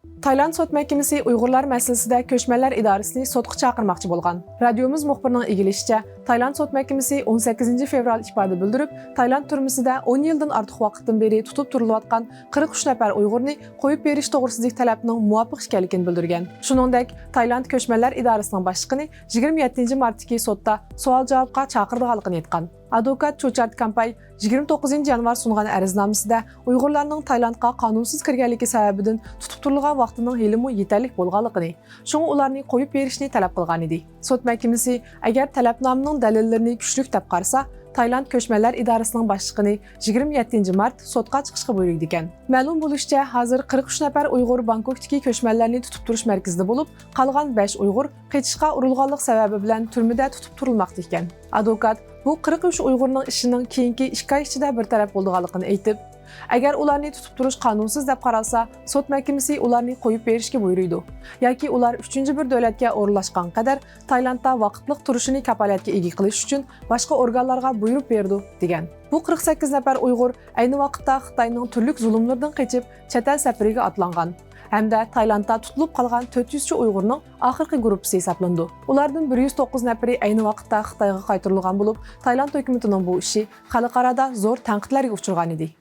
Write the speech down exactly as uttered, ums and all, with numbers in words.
تايلاند سوت مەھكىمىسى ئۇيغۇرلار مەسىلىسىدە كۆچمەنلەر ئىدارىسىنى سوتقا چاقىرماقچى بولغان. رادىيومىز مۇخبىرىنىڭ ئىگىلىشىچە، تايلاند سوت مەھكىمىسى ئون سەككىزىنچى فېۋرال ئىپادە بىلدۈرۈپ، تايلاند تۈرمىسىدە ئون يىلدىن ئارتۇق ۋاقىتتىن بېرى تۇتۇپ تۇرۇلۇۋاتقان قىرىق ئۈچ نەپەر ئۇيغۇرنى قويۇپ بېرىش توغرىسىدىكى تەلەپنىڭ مۇۋاپىق ئىكەنلىكىنى بىلدۈرگەن. شۇنىڭدەك، تايلاند كۆچمەنلەر ئىدارىسىنىڭ باشلىقىنى يىگىرمە يەتتىنچى مارتتىكى سوتتا سوئال-جاۋابقا چاقىرىدىغانلىقىنى ئېيتقان. ئادۋوكات چوچارت كامپاي يىگىرمە توققۇزىنچى يانۋار سۇنغان ئەرزنامىسىدە ئۇيغۇرلارنىڭ تايلاندقا قانۇنسىز كىرگەنلىكى سەۋەبىدىن تۇتۇپ تۇرۇلغان ۋاقتىنىڭ ھېلىمۇ يېتەرلىك بولغانلىقىنى، شۇڭا ئۇلارنى قويۇپ بېرىشنى تەلەپ قىلغانىدى. سوت مەھكىمىسى ئەگەر تەلەپنامىنىڭ دەلىللىرىنى كۈچلۈك دەپ قارىسا، تايلاند كۆچمەنلەر ئىدارىسىنىڭ باشلىقىنى يىگىرمە يەتتىنچى مارت سوتقا چىقىشقا بۇيرۇيدىكەن. مەلۇم بولۇشىچە، ھازىر قىرىق ئۈچ نەپەر ئۇيغۇر بانكوكتىكى كۆچمەنلەرنى تۇتۇپ تۇرۇش مەركىزىدە بولۇپ، قالغان بەش ئۇيغۇر قېچىشقا ئۇرۇلغانلىق سەۋەبى بىلەن تۈرمىدە تۇتۇپ تۇرۇلماقتا ئىكەن. ئادۋوكات بۇ قىرىق ئۈچ ئۇيغۇرنىڭ ئىشىنىڭ كېيىنكى ئىككى ئاي ئىچىدە بىر تەرەپ بولىدىغانلىقىنى ئېيتىپ، ئەگەر ئۇلارنى تۇتۇپ تۇرۇش قانۇنسىز دەپ قارالسا، سوت مەھكىمىسى ئۇلارنى قويۇپ بېرىشكە بۇيرۇيدۇ ياكى ئۇلار ئۈچىنچى بىر دۆلەتكە ئورۇنلاشقان قەدەر تايلاندتا ۋاقىتلىق تۇرۇشىنى كاپالەتكە ئىگە قىلىش ئۈچۈن باشقا ئورگانلارغا بۇيرۇق بېرىدۇ، دېگەن. بۇ قىرىق سەككىز نەپەر ئۇيغۇر ئەينى ۋاقىتتا خىتاينىڭ تۈرلۈك زۇلۇملىرىدىن قېچىپ، چەت ئەل سەپىرىگە ئاتلانغان ھەمدە تايلاندتا تۇتۇلۇپ قالغان تۆت يۈزچە ئۇيغۇرنىڭ ئاخىرقى گۇرۇپپىسى ھېسابلىنىدۇ. ئۇلاردىن بىر يۈز توققۇز نەپىرى ئەينى ۋاقىتتا خىتايغا قايتۇرۇلغان بولۇپ، تايلاند ھۆكۈمىتىنىڭ بۇ ئىشى خەلقئارادا زور تەنقىدلەرگە ئۇچرىغانىدى.